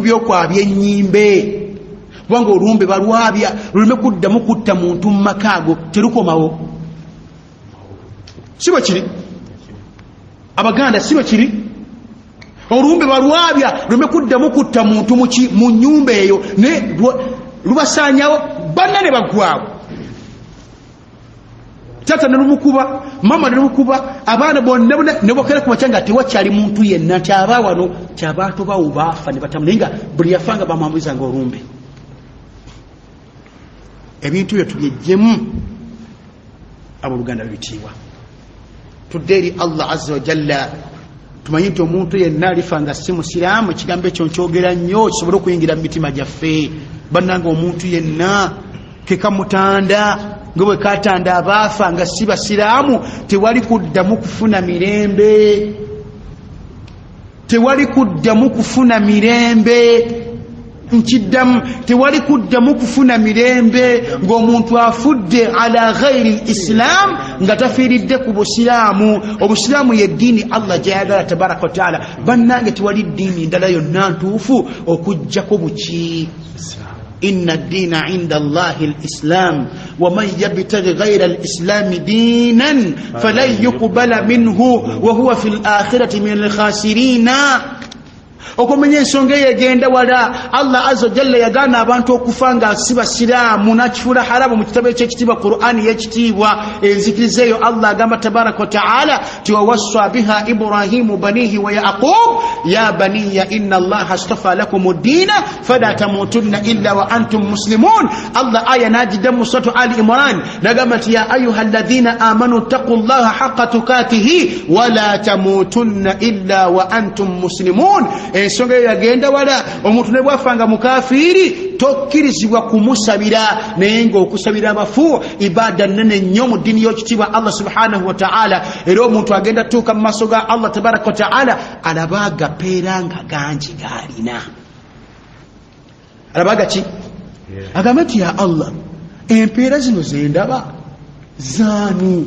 Byokwabya ennyimbe, kubanga olumbe balwabya luleme kuddamu kutta muntu mu maka ago, terukomawo. Si bwe kiri, Abaganda? Si bwe kiri? Olumbe balwabya luleme kuddamu kutta muntu muki mu nyumba eyo, naye lubasaanyawo banna ne baggwawo. Taata ne lumukuba, mama ne lumukuba, abaana bonna bonna ne bokera ku makya nga tewakyali muntu yenna, nti aba wano ti abantu bawo baafa ne batamu, naye nga buli yafanga bamwambuzanga olumbe. Ebintu ebyo tubyejjemu, abooluganda bebitiibwa. Tudde eri Allah azza wajalla. Tumanye nti omuntu yenna alifa nga si musiraamu, ekigambo ekyo nkyogera nnyo kisobole okuyingira mu mitima gyaffe. Bannanga, omuntu yenna kekamutanda nga bwe katanda abaafa nga si basiraamu, tewali kuddamu kufuna mirembe, tewali kuddamu kufuna mirembe. Nkiddamu, tewali kuddamu kufuna mirembe ng'omuntu afudde ala ghairi lislam, nga tafiiridde ku busiraamu. Obusiraamu ye ddiini Allah gyayagala tabaraka wataala. Bannange, tewali ddiini ndala yonna ntuufu okugjako buki. Inna ddiina inda Allahi lislam, waman yabtagi ghaira lislami diinan falan yuqbala minhu wahuwa fi lakhirati min alkhasirina. Okumenya ensonga eyo egenda wala. Allah azza wajalla yagaana abantu okufa nga si basiraamu, nakifuula haramu mu kitabo ekyekitiibwa Qur'ani yekitiibwa. Enzikiriza eyo Allah agamba tabaraka wataala ti wawassa biha Ibrahimu banihi wa Yaqub ya baniya inna Allaha astafa lakum ddiina fala tamutunna illa wa antum muslimun. Allah aya nagidda mu Suratu Ali Imran, nagamba nti ya ayuha alladhina amanu ttaqu llaha haqa tukatihi wala tamutunna illa wa antum muslimun. Ensonga eyo yagenda wala. Omuntu ne bwafanga mukafiiri, tokkirizibwa kumusabira, naye ngaokusabira abafu ibaada nene nnyo mu ddiini y'okitiibwa Allah subhanahu wataala. Era omuntu agenda tuuka mu maaso ga Allah tabaraka wataala, alaba agapeera nga gangi gaalina, alaba gaki, agambe nti ya Allah, empeera zino zendaba zaani?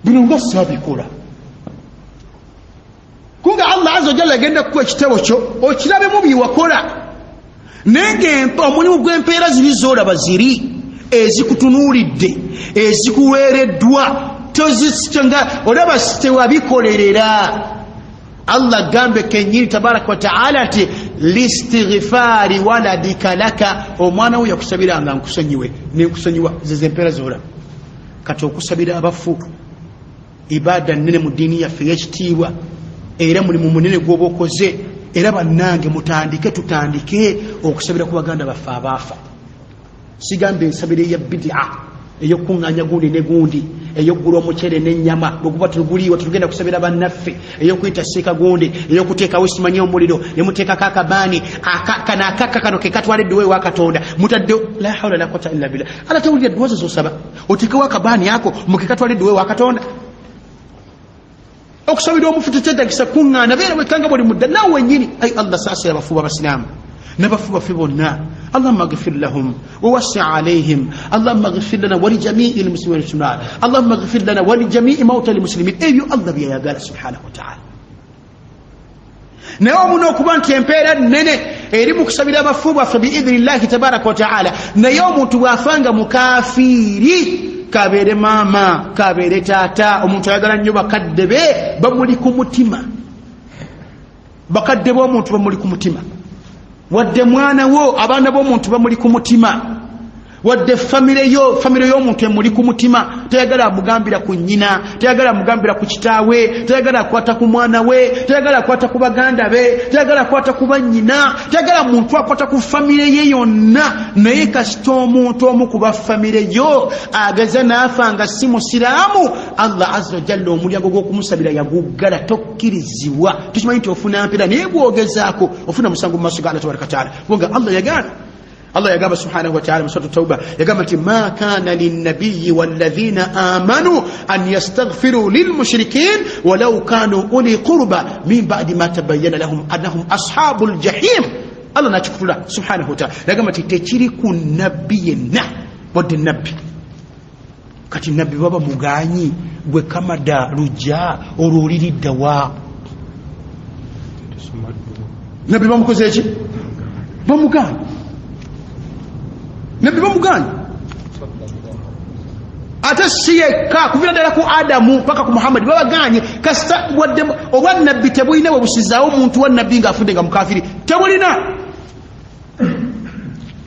Bino nga saabikola. Kunga Allah azza wajalla agenda kukuwa ekitabo kyo okirabemu byewakola, naye nga omulimu gw'empeera ziri zolaba ziri ezikutunuulidde, ezikuweereddwa, nga olaba tewabikolerera. Allah gambe kenyini tabaraka wataala nti listighfari waladika laka, omwana we yakusabiranga nkusonyiwe nenkusonyiwa, zeze empeera zolaba. Kati okusabira abafu ibaada nene mu ddiini yaffe eyekitiibwa, era mulimu munene gwoba okoze. Era bannange, mutandike, tutandike okusabira ku baganda baffe abaafa. Sigamba ensabira eya bidia eyokuŋŋanya gundi ne gundi, eyokugula omuceere n'ennyama, bweguba teguliiwa tetugenda kusabira bannaffe, eyokuyita seeka gundi, eyokuteekawo simanyi omuliro nemuteekako akabaani kano akakka kano kekatwala edduwa ewa Katonda. Mutadde la haula la quwata illa billah. Ala tawulira edduwa zo zosaba, oteekewo akabaani ako mukekatwala edduwa ewa Katonda. Okusabira omufu tekyetagisa kuŋŋaana, beera wekanga buli mudda naawe wenyini. Ai Allah, saasira abafu b'abasiraamu n'abafu baffe bonna. Allahumma gfir lahum wawassi alaihim. Allahumma gfir lana walijamii lmuslimin walmuslimat. Allahumma gfir lana walijamii mauta lmuslimin. Ebyo Allah byeyagala subhanahu wataala. Naye omuna okuba nti empeera nene eri mu kusabira abafu baffe biidhinillahi tabaraka wataala. Naye omuntu bw'afanga mukafiiri, kabeere maama, kabeere taata, omuntu ayagala nnyo bakadde be, bamuli ku mutima, bakadde b'omuntu bamuli ku mutima, wadde mwana wo, abaana b'omuntu bamuli ku mutima, wadde famire yo, famire y'omuntu emuli ku mutima. Tayagala amugambira ku nnyina, tayagala amugambira ku kitaawe, tayagala akwata ku mwana we, tayagala akwata ku baganda be, tayagala akwata ku bannyina, tayagala muntu akwata ku famire ye yonna. Naye kasita omuntu omu ku bafamire yo ageza n'afa nga si musiraamu, Allah azza wajalla omulyango gw'okumusabira yaguggala, tokkirizibwa. Tukimanyi nti ofuna mpera, naye bwogezaako ofuna musango mu maaso ga Allah tabaraka wataala, kubanga Allah yagaana. Allah yagamba subhanahu wataala mu Suratu Tauba, yagamba nti ma kana linnabiyi walladhina amanu an yastaghfiru lilmushrikin walau kanu uli qurba min badi ma tabayyana lahum annahum ashabu ljahim. Allah nakikutula subhanahu wataala, yagamba nti tekiri ku nabbi yenna wadde nabbi. Kati nabbi baba muganyi, gwe kamada lujja olwo oliriddawa? Nabbi bamukoze eki? Bamuganye. Nabbi bamuganye. Ate si yekka, kuvira ddala ku Adamu paka ku Muhammadi babaganye. Kasita wadde obwannabbi tebulina bwe busizaawo omuntu wa nabbi ng'afudde nga mukafiri, tebulina.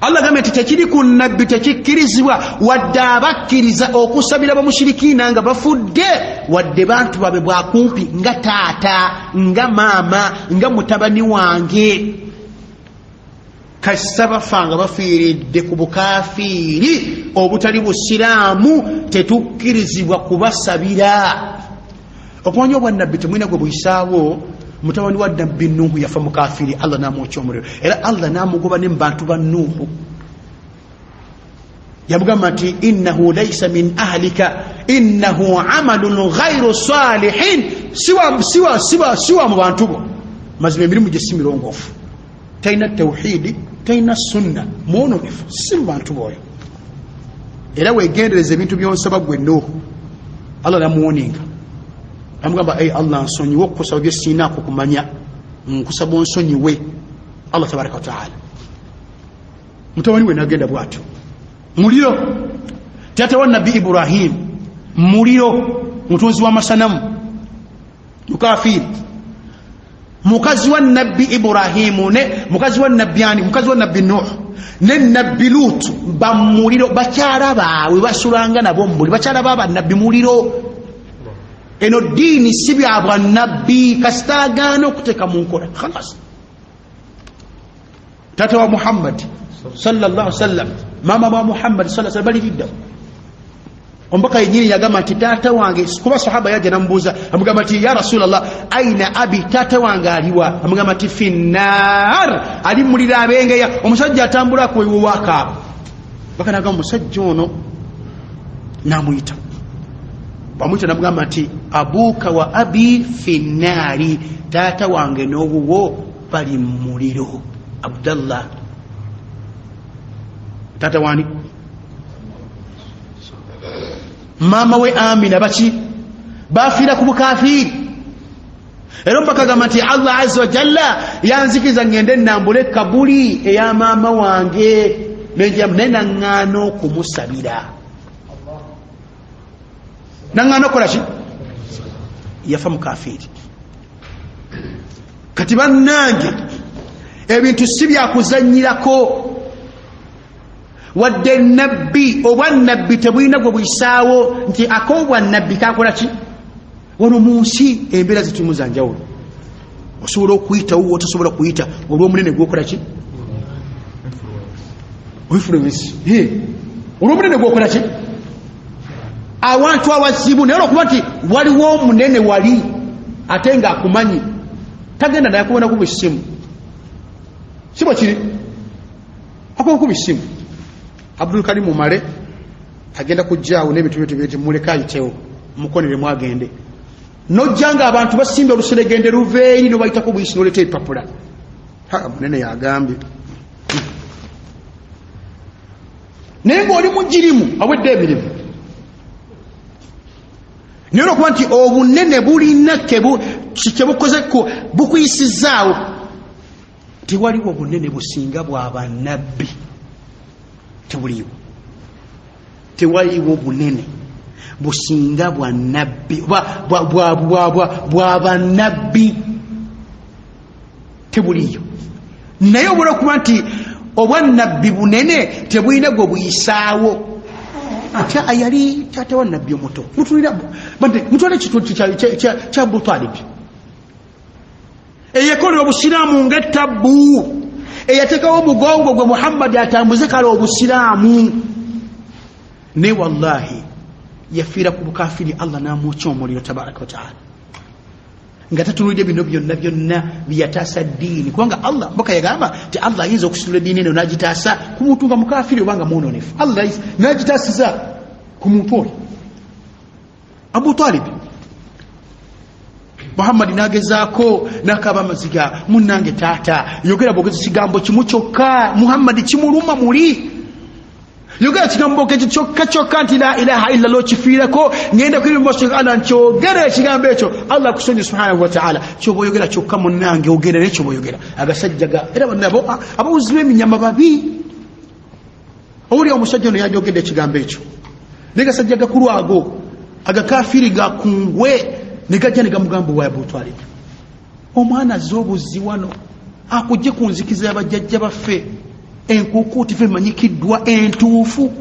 Allah agambye nti tekiri ku nabbi, tekikkirizibwa wadde abakkiriza okusabira bamushirikiina nga bafudde, wadde bantu babe bwakumpi nga taata, nga maama, nga mutabani wange. Kasita bafa nga bafiiridde ku bukafiiri obutali busiraamu, tetukkirizibwa kubasabira. Okumanya obwannabbi temulina gwe buyisaawo. Mutabani wa nabbi Nuhu yafa mukafiri, Allah namwokya omuliro, era Allah namugoba ne mubantu ba Nuhu. Yamugamba nti innahu laisa min ahlika innahu amalun ghairu salihin, siwa mu bantu bo, mazima emirimu gye si mirongoofu, talina tawhidi, talina sunna, mwononefu, si mu bantu boyo, era wegendereza ebintu byonsaba gwe Nuhu. Allah namuwoninga, amugamba ei Allah nsonyiwe okukusaba byesiinaako kumanya, nkusaba onsonyiwe Allah tabaraka wataala. Mutabani we nagenda bwatyo muliro. Taata wa nabbi Ibrahim muliro, mutunzi w'amasanamu, mukafiiri. Mukazi wa nabbi Ibrahimu ne mukazi wa nabbi ani, mukazi wa nabbi Nuh ne nabbi Lut bamuliro, bakyala baabwe basulanga nabo mumuliro, bakyala ba bannabbi muliro. Eno ddiini si bya bwannabbi, kasita agaana okuteeka mu nkola, khalas. Taata wa Muhammad sallallahu sallam, maama wa Muhammad sallallahu sallam baliriddawo. Omubaka yenyini yagamba nti taata wange, kuba sahaba yajja namubuuza, amugamba nti ya Rasulallah, aina abi, taata wange aliwa? Amugamba nti finnar, ali muliro abengeya. Omusajja atambula akuwewowaakaaba baka, nagamba omusajja ono namuyita, bamuyita namugamba nti abuuka wa abi finnaari, taata wange n'owuwo bali mu muliro. Abdallah taata wani, maama we Amina, baki bafiira ku bukafiiri. Era omubaka agamba nti Allah azza wajalla yanzikiriza ngende nambule kabuli eya maama wange, naye naŋŋaana okumusabira, naŋŋaana okukola ki, yafa mukafiiri. Kati bannange, ebintu si byakuzanyirako. Wadde nabbi, obwannabbi tebulina gwe buyisaawo nti ak'obwannabbi kakola ki. Wano mu nsi embeera zitulimu za njawulo, osobola okuyitawo wotosobola kuyita olw'omunene gwokola ki, influence, olw'omunene gwokola ki awantu awazibu. Naye olwokuba nti waliwo omunene wali ate ng'akumanyi, tagenda naye akubona kuba essimu, si bwe kiri? Akuba kuba essimu, Abdulkarimu male agenda kujjaawo n'ebintu bintu binti, muleke ayitewo, mukoneremu agende. Nojja nga abantu basimba oluseregende luva eri, nobayitako buyisi, noleta ebipapula, munene yagambye. Naye ngaoli mugirimu awedde emirimu. Naye olwokuba nti obunene bulina kyebukoze bukuyisizaawo, tewaliwo bunene businga bwa bannabbi, tebuliiwo. Tewaliwo bunene businga bwa nabbi, bwa bannabbi, tebuliiyo. Naye obula okuba nti obwannabbi bunene tebulina gwe buyisaawo. Ate yali taata wa nabbi omuto, mutwale ekitundu kya Abutalibi eyekolera obusiraamu nga etabbu, eyateekawo omugongo gwe Muhammadi atambuze kale obusiraamu, naye wallahi yafiira ku bukafiri, Allah namwokya omuliro tabaraka wataala, nga tatunulidde bino byonna byonna byeyataasa ddiini. Kubanga Allah mbaka yagamba nti Allah ayinza okusitula eddiini eno nagitaasa ku muntu nga mukafiri oba nga mwononefu, Allah nagitaasiza ku muntu oyo Abu Talib. Muhammadi nagezaako nakaba amaziga, munange taata, yogera bwogezi kigambo kimu kyokka. Muhammadi kimuluma muli. Yogera kigambo ekyo kyokka kyokka nti la ilaha illa llah, okifiireko. Ngenda kuimumaso Allah, nkyogera ekigambo ekyo, Allah akusonyi subhanahu wataala. Kyoba oyogera kyokka, munnange, ogenda naye kyoba oyogera. Agasajja ga era bannabo abawuzi b'eminyama babi. Owulira omusajja ono yajogedde ekigambo ekyo, naye gasajja gakulu ago agakafiri gakungwe ne gajja ne gamugamba, "Owa Abutwalib, omwana azze obuzzi wano akujje ku nzikiza y'abajjajja baffe enkukuutifu emanyikiddwa entuufu,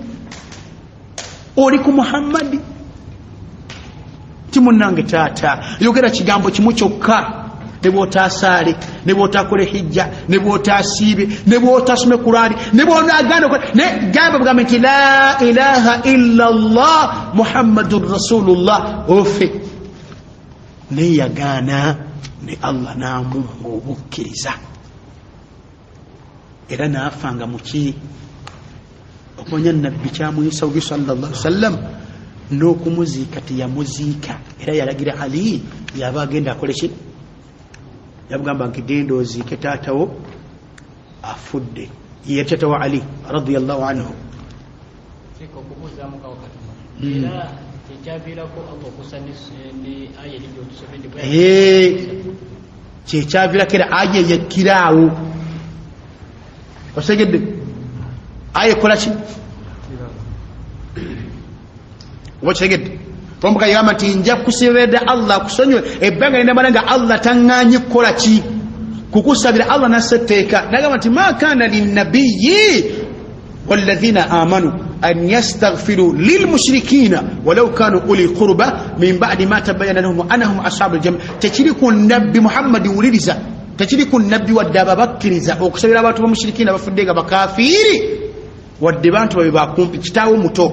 oli ku Muhammadi ti. Munnange taata, yogera kigambo kimu kyokka, ne bwotaasaale, ne bwotaakole hijja, ne bwotasiibe, ne bwotasome Kurani, ne bwonaganda, ne gamba bugambe nti la ilaha illa llah Muhammadun rasulullah, ofe." Naye yagaana, ne Allah n'amumma obukkiriza era n'afanga muki okumanya Nabbi kyamuyisa ogi sallallahu sallam n'okumuziika teyamuziika, era yalagira Ali yaba agenda akole ki, yamugamba nti, "Genda oziike taatawo afudde." Ye taata wa Ali radiallahu anhu. Sheikh, okubuuzaamu kawo katono, era kyekyaviirako Allah okussa ne aya eri gyotusomedde? Kyekyaviirako era aya eyekkiraawo. Osegedde aya ekola ki oba okitegedde? Ombuka yagamba nti, "Nja kusabira Allah akusonyiwe ebbanga linamala nga Allah taŋŋanye kukola ki, kukusabira." Allah nassa etteeka nagamba nti, "Ma kana linnabiyi walladhina amanu an yastaghfiru lilmushrikina walau kanu uli qurba min badi ma tabayana lahum annahum ashabu ljam." Tekiri ku Nabbi Muhammadi, wuliriza, tekiri ku Nabbi wadde ababakkiriza okusabira abantu bamushirikina bafudde nga bakafiiri, wadde bantu babe bakumpi, kitaawo muto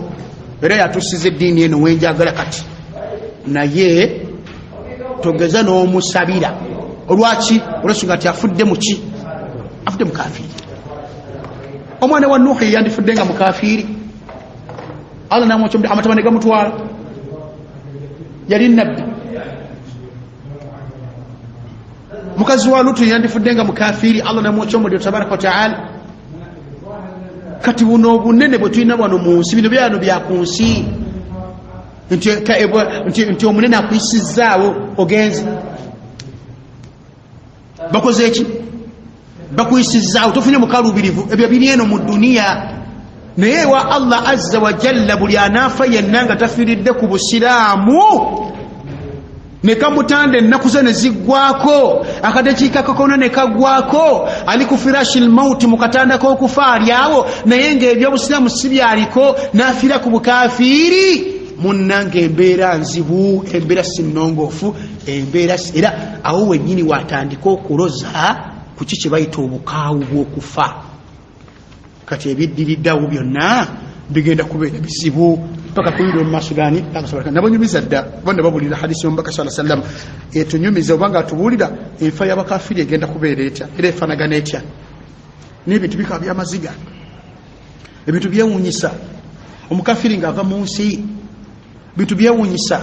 era yatusiza eddiini eno wenjagala kati, naye togeza n'omusabira. Olwaki? Olwensonga nti afudde muki? Afudde mukafiiri. Omwana wa Nuhu yandifudde nga mukafiiri, Allah namwokya amataba ne gamutwala, yali nabbi. Mukazi wa Lutu yandifudde nga mukafiiri, Allah namwokya omuliro tabaraka wataala. Kati buno obunene bwe tulina wano mu nsi, bino byano bya ku nsi, nti omunene akuyisizaawo ogenze, bakoze eki, bakuyisizaawo, tofunye mukalubirivu. Ebyo biri eno mu duniya, naye ewa Allah azza wa jalla, buli anaafa yenna nga tafiiridde ku busiraamu, ne kamutanda ennaku ze ne ziggwako, akadakiika kakona ne kaggwako, ali ku firashi lmauti, mu katanda k'okufa ali awo, naye ng'ebyobusiraamu si byaliko, n'afiira ku bukafiiri, munnange embeera nzibu, embeera si nnongoofu, embeera era awo wennyini watandika okuloza ku ki kye bayita obukaawu bw'okufa. Kati ebiddiriddawo byonna bigenda kubeera bizibu paka kuyira mu maaso gani. Nabanyumiza dda oba nababulira hadisi yomubaka sa sallam etunyumiza obanga atubuulira enfa y'abakafiri egenda kubeera etya era efaanagana etya, n'ebintu bikaba byamaziga, ebintu byewunyisa. Omukafiri ng'ava mu nsi, bintu byewunyisa,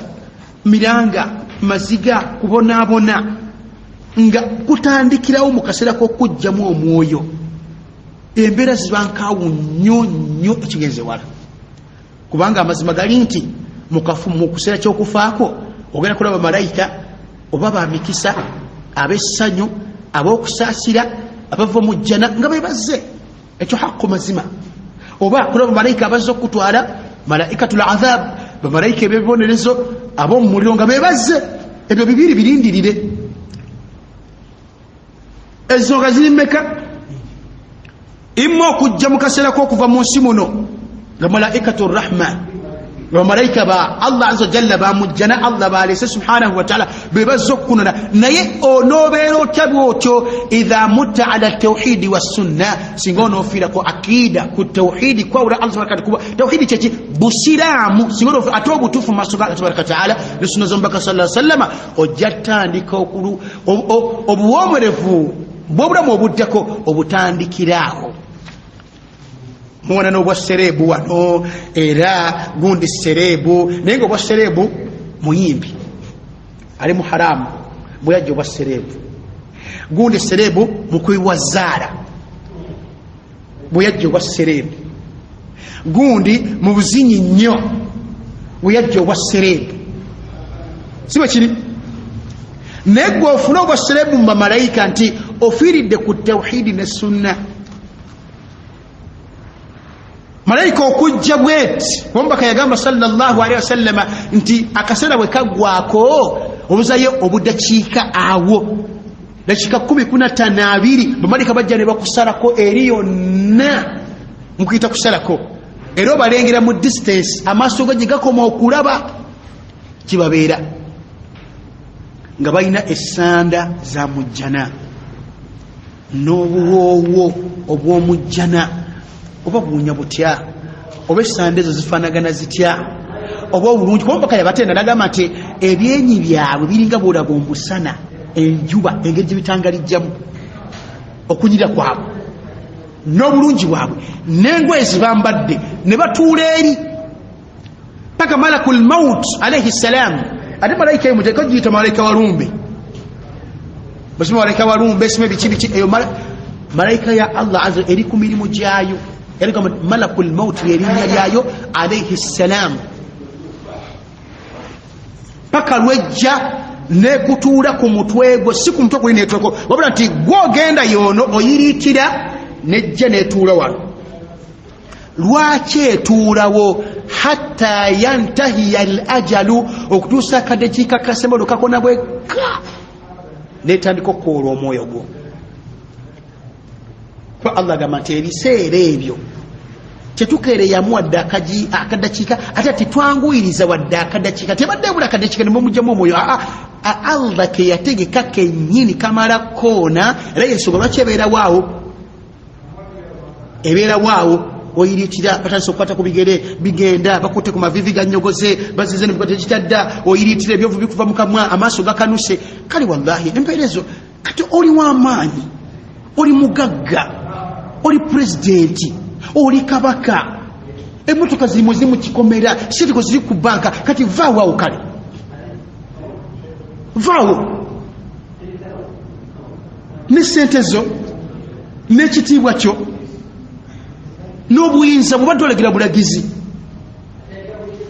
miranga, maziga, kubonaabona nga kutandikirawo mu kaseera k'okugjamu omwoyo. Embeera ziba nkaawu nnyo nnyo ekigenze wala, kubanga amazima gali nti mu kuseera ky'okufaako ogenda kulaba malayika oba bamikisa ab'essanyu, ab'okusaasira, abava mu jjana nga bebazze. Ekyo haqqu, mazima. Oba kulaba malayika abazze okutwala, malaikatul azab, bamalayika eb'ebibonerezo ab'omu muliro nga bebazze. Ebyo bibiri birindirire. Ensonga ziri mmeka? Imma okujja mu kaseera k'okuva mu nsi muno nga malaikatu rahma, bamalayika ba Allah aza jalla bamujjana, Allah balese subhanahu wataala, bebazza okukunona. Naye onoobeera otya bwotyo idha mutta ala tauhidi wassunna? Singa onoofiira ku akida, ku tauhidi, kwawula Allah tabaraka kuba tauhidi kyeki? Busiraamu. Singa ate obutuufu mu maaso ga Allah tabaraka wataala ne sunna z'omubaka salla sallama, ojja tandika obuwoomerevu bw'obulamu obuddako obutandikiraawo. Muwana n'obwa sereebu wano, era gundi sereebu, naye nga obwa sereebu muyimbi ali mu haramu, bweyajja obwa sereebu. Gundi sereebu mukubi wa zaala, bweyajja obwa sereebu. Gundi mu buzinyi nnyo weyajja obwa sereebu, si bwe kiri? Naye gwe ofune obwa sereebu mu bamalayika nti ofiiridde ku tawhidi ne sunna. Malayika okujja bweti, omubaka yagamba sallallahu alaihi wasallama nti akaseera bwe kaggwako obuzayo obudakiika awo dakiika 12 bamalayika bajja ne bakusalako eri yonna, mukuyita kusalako, era obalengera mu distance, amaaso go gye gakoma okulaba kibabeera nga balina essanda za mujjana n'obuwoowo obw'omujjana. Oba buwunya butya, oba essanda ezo zifaanagana zitya, oba obulungi, kuba omubaka yabatenda nagamba nti ebyenyi byabwe biringa bwolaba omusana, enjuba engeri gye bitangalijjamu okunyirira kwabwe n'obulungi bwabwe n'engoye zibambadde, ne batuula eri paka malakul maut alaihi ssalam. Ate malayika eyo muteeka giyita malayika walumbe, basima malayika walumbe, sima biki biki, eyo malayika ya Allah azza eri ku mirimu gyayo, erigamba malakul maut lyerinnya lyayo alaihi ssalam, paka lwejja nekutuula ku mutwe gwo, si ku mutwe guli netweko, wabula nti gwe ogenda yoono oyiriitira nejja netuula wano. Lwaki etuulawo? Hatta yantahiya al ajalu, okutuusa akadakiika kasemba lwekakona bweka netandika okukoola omwoyo gwo. Kuba Allah agamba nti ebiseera ebyo tetukeereyamu wadde akadakiika, ate tetwanguyiriza wadde akadakiika, tebadde bula akadakiika nemumugjamu omwoyo. Aa, Allah keyategeka kennyini kamala koona. Era yensonga lwaki ebeerawaawo, ebeerawaawo oyiriitira, batandise okukwata ku bigere, bigenda bakutte ku mavivi ganyogoze, bazize tekitadda, oyiriitira ebyovu bikuva mu kamwa, amaaso gakanuse. Kale wallahi empeera ezo, kati oli w'amaanyi, oli mugagga, oli pulezidenti, oli kabaka, emmotoka zirimu ziri mu kikomera, sente ziri ku banka, kati vaawo awo, kale vaawo ne sente zo n'ekitiibwa kyo n'obuyinza bwobadde olagira bulagizi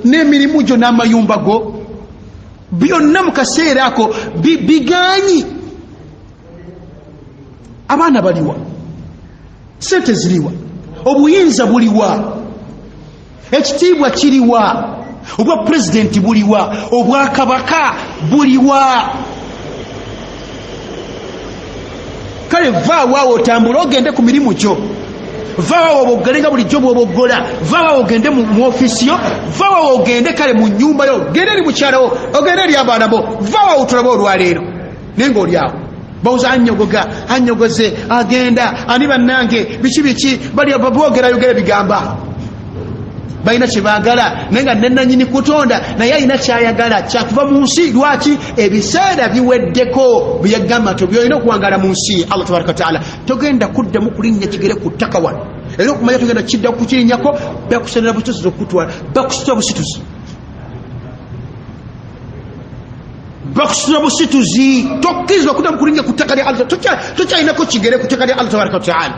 n'emirimu gyo n'amayumba go byonna mu kaseera ako biganyi. Abaana baliwa? Sente ziriwa? Obuyinza buliwa? Ekitiibwa kiriwa? Obwa pulezidenti buliwa? Obwakabaka buliwa? Kale vaawo awo otambule ogende ku mirimu gyo, vaawo oboggole nga bulijjo bwoboggola, vaawo ogende mu ofiisi yo, vaawo ogende kale mu nnyumba yo, gende eri mukyalawo, ogende eri abaana bo, vaawo otulabe olwaleero. Naye ng'oli awo bawuza anyogoga, anyogoze, agenda ani bannange biki biki, bali boogerayogera ebigamba balina kyebaagala, naye nga nenanyini kutonda naye alina kyayagala kyakuva mu nsi. Lwaki ebiseera biweddeko byeyagamba nti byolina okuwangala mu nsi? Allah tabaraka wataala togenda kuddamu kulinnya kigere ku ttaka wano, era okumanya togenda kidda kukirinnyako, bakusanira busituzi okutwala, bakusitula busituzi, bakusitula busituzi, tokkirizibwa kuddamu kulinnya ku ttaka lya Allah, tokyalinako kigere ku ttaka lya Allah tabaraka wataala,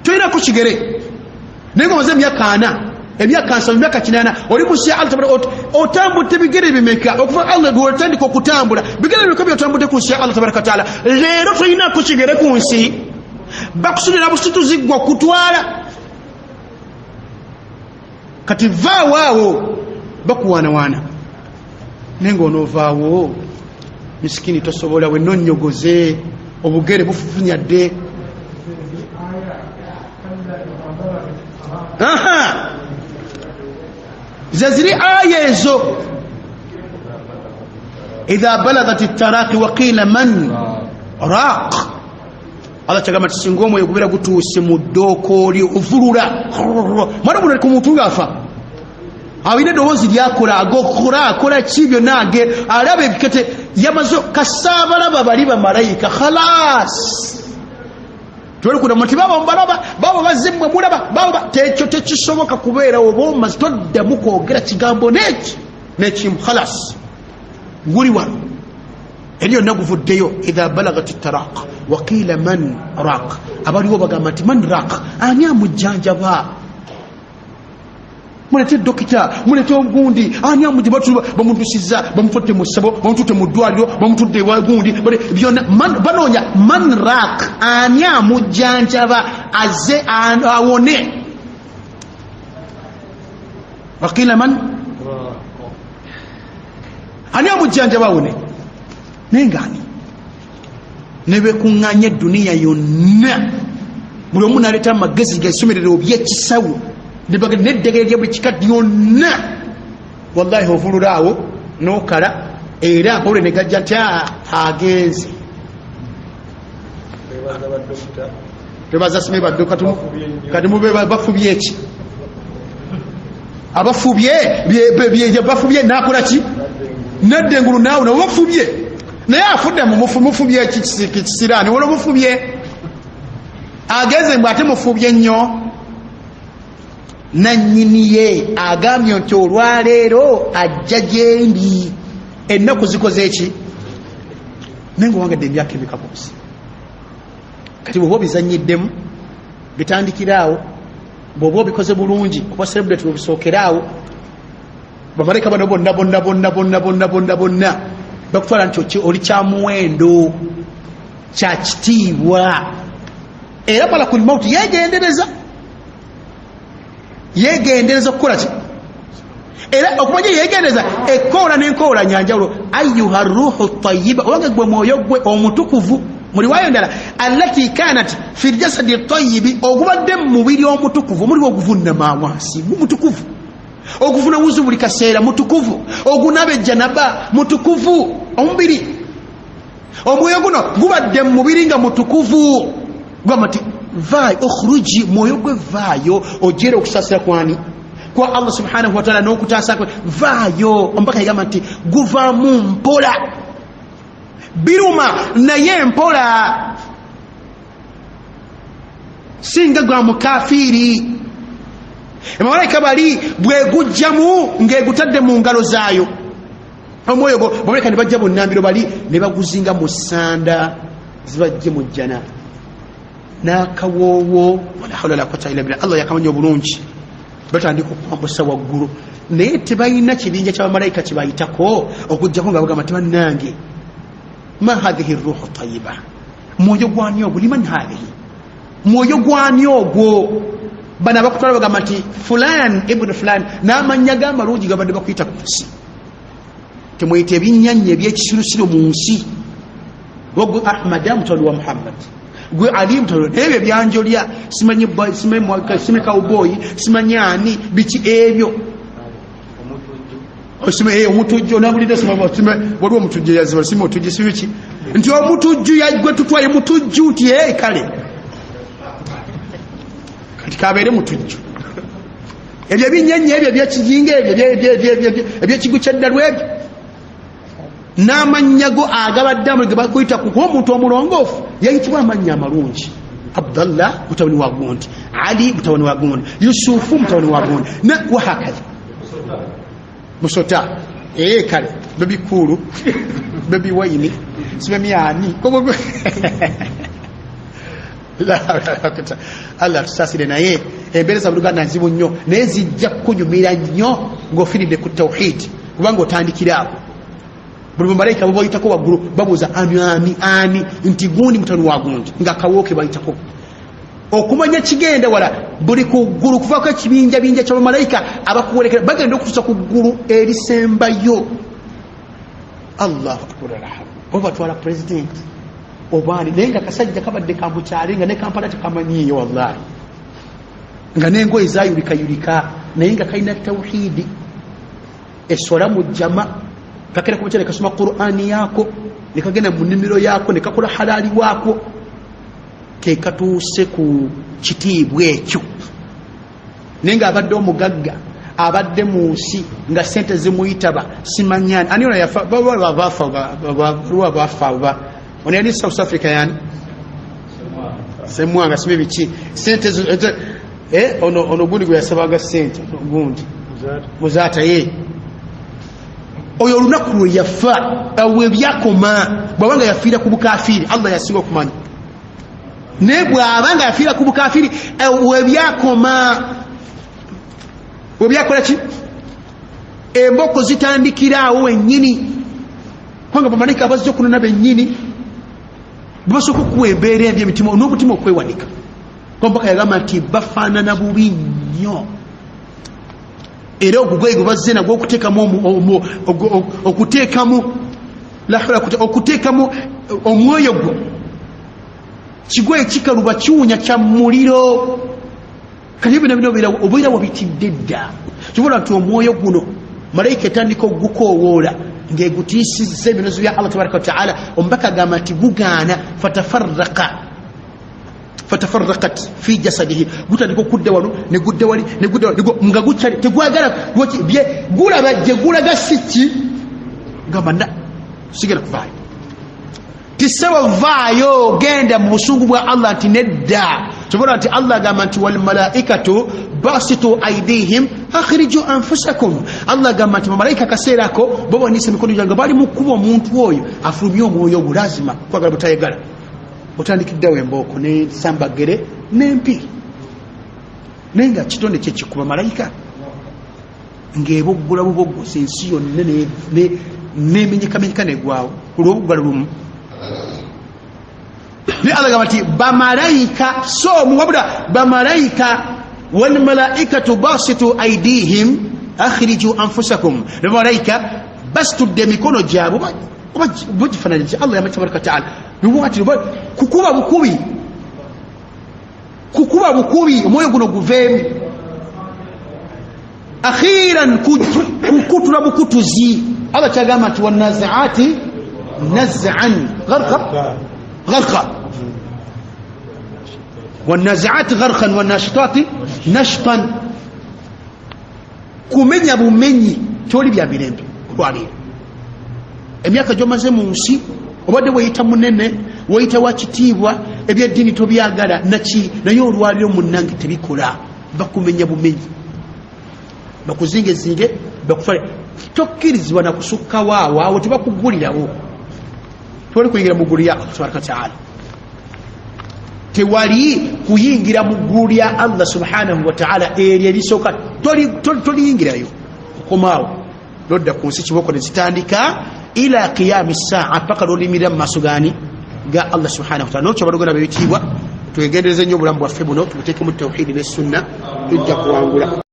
tolinako kigere. Naye nga omaze emyaka 40, emyaka 70, emyaka 80 oli mu nsi ya Allah tabaraka, otambudde bigere bimeka okuva Allah lwotandika okutambula? Bigere bimeka byotambudde ku nsi ya Allah tabaraka wataala? Leero tolinako kigere ku nsi, bakusunira busituzi ggwe okutwala. Kati vaawo awo bakuwaanawaana, naye ng'onoovaawo misikini tosobola, wenonyogoze obugere bufufunyadde. Aha, ze ziri aya ezo, idha balagat taraqi waqila man raq. Allah kyagamba nti singa omwoyo gubeera gutuuse mu ddookooli ovulula mwana guno ku muntu ng'afa, alina eddoboozi lyakola agokora akola ki byonna age alaba ebikete yamaze kasaabalaba bali bamalayika khalas tolikudamu nti baba mubalaba baba bazze mmwe mulaba baba tekyo tekisoboka kubeerawo oba omaze toddamu kwogera kigambo neki nekimu khalas guli wano. Eri yonna guvuddeyo. Idha balagat taraq waqiila man raq, abaliwo bagamba nti man raq, ani amujjanjaba? Mulete dokita, mulete ogundi, ani amujja? Bamutusiza, bamututte mu ssabo, bamututte mu ddwaliro, bamutudde ewagundi, byonna banoonya man raq, ani amujjanjaba aze awone. Waqiila man, ani amujjanjaba awone? Naye nga ani nebekuŋŋanya eduniya yonna, buli omu naleeta amagezi gesomerero byekisawo neddagala lya buli kika lyonna, wallahi ovulula awo nokala, era amawulire negajja nti agenze. Twebaza sime baddo kati mube bafubye eki abafubye bafubye nakola ki nadda engulu naawe nabo bafubye, naye afudde mufubye eki kisiraani wala mufubye agenze mbw ate mufubye nnyo. Nannyini ye agambye nti olwaleero ajja gyendi, ennaku zikoze eki? Naye nga owangadde emyaka emeka ku nsi? Kati bwoba obizanyiddemu bitandikiraawo, bwoba obikoze bulungi oba celebrate bwebisokeraawo, bamalayika bano bonna bonna bonna bonna bonna bonna bonna bakutwala nti oli kyamuwendo, kyakitiibwa. Era malakul mauti yegendereza, yegendereza okukola ki? Era okumanya yegendereza ekoola n'enkoola nyanjawulo. Ayuha ruhu tayiba, obanga gwe mwoyo gwe omutukuvu, muliwayo ndala, allati kanat fi ljasadi tayibi, ogubadde mu mubiri omutukuvu, omuli oguvunama wansi mutukuvu, ogufuna wuzu buli kaseera mutukuvu, ogunaba ejjanaba mutukuvu, omubiri omwoyo guno gubadde mu mubiri nga mutukuvu, gamba nti vaayo, okhruji, mwoyo gwe vaayo ojere okusaasira kwani kwa Allah subhanahu wataala n'okutaasa kwe, vaayo. Omubaka yagamba nti guvaamu mpola, biruma naye mpola, singa gwa mukafiiri. Emalayika bali bwegujjamu ng'egutadde mu ngalo zaayo omwoyo gwo, bamalayika ne bajja bunnambiro bali ne baguzinga mu ssanda zibajje mu jjana n'akawoowo. Wala hawla wala quwwata illa billah. Allah yakamanya obulungi. Batandika okwambusa waggulu, naye tebalina kibinja kyabamalayika kyebayitako okujjako nga bagamba tibannange, ma hadhihi ruhu tayiba, mwoyo gwani ogwo? Liman hadhihi, mwoyo gwani ogwo? Bano abakutwala bagamba nti fulan ibunu fulan, n'amannya g'amalungi gabadde bakuyita ku nsi. Temweyita ebinnyannyi ebyekisirusiru mu nsi. Gwe Ahmada mutabani wa Muhammad, gwe Ali mutabani, naye ebyo byanjolya, simanyi cowboy, simanyi ani, biki ebyo, omutujju onabulidde, waliwo omutujju yaziba sima otujju sibiki nti omutujju gwe tutwaye mutujju nti e kale kati kabeere mutujju. Ebyo ebinyenyi ebyo ebyekijinga ebyo ebyekigu kyeddalu ebyo n'amannya go agabadde amuli ge bakuyita kuba omuntu omulongoofu yayitibwa amannya amalungi: Abdallah mutabani wa gundi, Ali mutabani wa gundi, Yusufu mutabani wa gundi, wahakatha musota ee kale bebi kulu bebi waini simemyani. Allah tusasire. Naye embeera za buluganda nzibu nnyo, naye zijja kukunyumira nnyo ng'ofiiridde ku tawhidi, kubanga otandikira awo. Buli bamalayika babayitako waggulu babuuza ani ani ani, nti gundi mutabani wa gundi, nga kawooke bayitako okumanya kigenda wala. Buli ku ggulu kuvaako ekibinjabinja kyabamalayika abakuwerekera, bagenda okutuusa ku ggulu erisembayo. Allahu akbar. Oba batwala pulezidenti obaani, naye nga kasajja kabadde kambukyale nga ne Kampala tekamanyiiyo, wallahi nga n'engoye zayulikayulika, naye nga kalina tawhidi, eswala mu jama, kakera kumakya nekasoma Qurani yaako, nekagenda mu nnimiro yaako, nekakola halaali waako, kekatuuse ku kitiibwa ekyo. Naye nga abadde omugagga abadde mu nsi nga sente zimuyitaba simanyani ani ono yafa, bafa bafa oba ono yali South Africa yani Semwanga sime biki sente ono ono gundi gwe yasabanga sente gundi Muzaata ye Oyo olunaku lwe yafa awo ebyakoma, bw'aba nga yafiira ku bukafiiri, Allah yasinga okumanya. Naye bw'aba nga yafiira ku bukafiiri, webyakoma, webyakola ki, emboko zitandikira awo wennyini, kubanga bamalayika abazze okunona bennyini bwebasooka okuwa embeera embi, emitima n'omutima okwewanika. Kompaka yagamba nti bafaanana bubi nnyo, era ogugoye gwe bazze nagwo okuteekamu okuteekamu omwoyo gwo, kigoye kikaluba, kiwunya kya muliro. Kati byonna bino obeera wabitidde dda. Kibola nti omwoyo guno malayika etandika okugukoowoola ng'egutiisizza ebinozi bya Allah tabaraka wataala. Omubaka agamba nti gugaana, fatafarrakat fi jasadihi, gutandika okudda wano negudda wali negudda wali, nga gukyali tegwagala gulaba gye gulaga si ki, gamba na sigenda kuvaayo. Tisebo vaayo, genda mu busungu bwa Allah, nti nedda. Kyobola nti Allah agamba nti walmalaikatu basitu aidihim akhriju anfusakum. Allah agamba nti bamalayika akaseera ako bawanisa emikono gyange, bali mu kkuba omuntu oyo afulumye omwoyo ogwo, lazima kwagala butayagala. Otandikiddewo embooko nesambagere n'empi, naye nga kitonde kyekikuba malayika ng'eboggula buboggozi ensi yonna nemenyekamenyeka negwawo olw'obuggalo lumu. Naye Allah gamba nti bamalayika so omu, wabula bamalayika, walmalaikatu basitu aidihim akhriju anfusakum, ne bamalayika basitudde emikono gyabwe, oba gifananyi Allah yama tabaraka wataala biwati kukuba bukubi, kukuba bukubi omwoyo guno guveemu akhiran, kukutula bukutuzi. Allah kyagamba nti wanaziati nazan gharqa gharqa, wanaziati gharqan wanashitati nashtan, kumenya bumenyi, toli bya mirembe. Olwaleero emyaka gyomaze mu nsi obadde weyita munene, weyita wa kitiibwa, ebyeddiini tobyagala naki, naye olwaliro munnange tebikola, bakumenya bumenyi, bakuzingezinge, bakutwale, tokkirizibwa nakusukkawo awo, awo tebakugulirawo, tewali kuyingira mu ggulu lya Allah tabaraka wataala, tewali kuyingira mu ggulu lya Allah subhanahu wataala eryo erisooka toliyingirayo, okomaawo lodda ku nsi, kiboko nezitandika ila qiyami saa, paka lwolimirira mu maaso gani ga Allah subhanahu wataala. Nolwekyo baluganda bebitiibwa, twegendereze nnyo obulamu bwaffe buno, tubuteekemu tawhidi ne sunna, tujja kuwangula.